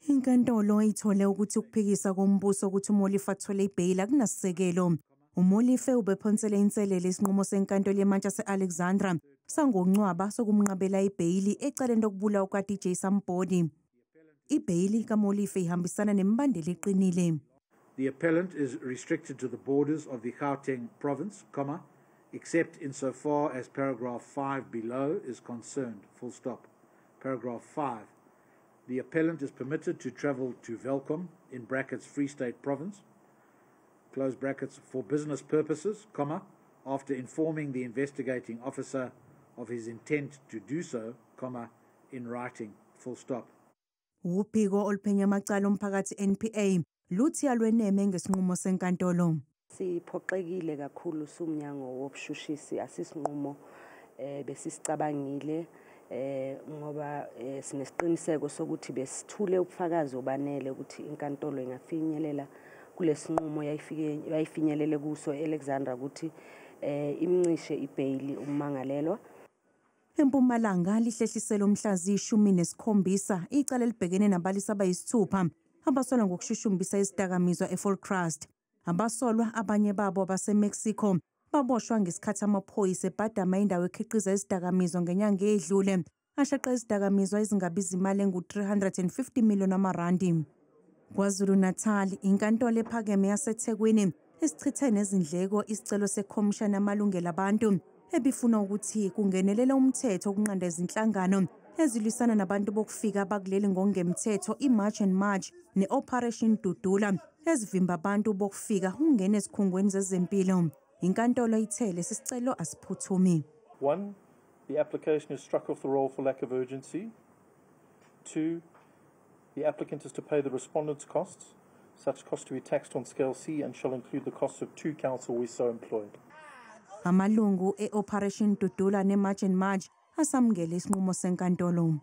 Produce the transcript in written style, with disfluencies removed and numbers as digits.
Inkantolo ithole ukuthi ukuphikisa kombuso ukuthi uMolife athole ibheyili akunasisekelo. UMolife ubephonsele inselele isinqumo senkantolo yemantshi yase-Alexandra sangoNcwaba sokumnqabela ibheyili ecaleni lokubulawa kuka-DJ Sumbody. Ibheyili kaMolife ihambisana nemibandela eqinile. The appellant is restricted to the borders of the Gauteng province, comma, except insofar as paragraph 5 below is concerned, full stop. Paragraph 5. The appellant is permitted to travel to Welkom, in brackets Free State Province, close brackets, for business purposes, comma, after informing the investigating officer of his intent to do so, comma, in writing, full stop. Uphiko oluphenya amacala omphakathi NPA luthi alweneme ngesinqumo senkantolo. Siphoxekile kakhulu sumnyango wobushushisi, asisinqumo besisicabangile ngoba sinesiqiniseko sokuthi besithule ubufakazi obanele ukuthi inkantolo ingafinyelela kulesinqumo yayifinyelele kuso Alexandra ukuthi imncishe ibheyili ummangalelwa. EMpumalanga lihlehlisele umhla ziyi-17 icala elibhekene nabalisa abayisithupha abasolwa ngokushushumbisa izidakamizwa eVolksrust. Abasolwa abanye babo abaseMexico baboshwa ngesikhathi amaphoyisa ebhadama indawo ekhiqiza izidakamizwa ngenyanga edlule, ashaqa izidakamizwa ezingabiza imali engu-350 million amarandi. KwaZulu-Natal, inkantolo ephakeme yaseThekwini isichithe nezindleko isicelo sekhomishana yamalungelo abantu ebifuna ukuthi kungenelele umthetho okunqanda izinhlangano ezilwisana nabantu bokufika abakuleli ngokungemthetho i-March and March ne-Operation Dudula ezivimba abantu bokufika ukungena ezikhungweni zezempilo. Inkantolo ithe lesi sicelo asiphuthumi. 1, the application is struck off the roll for lack of urgency. 2, the applicant is to pay the respondent's costs, such costs to be taxed on scale C and shall include the costs of 2 counsel where so employed. Amalungu e-Operation Dudula ne-March and March asamukele isinqumo senkantolo.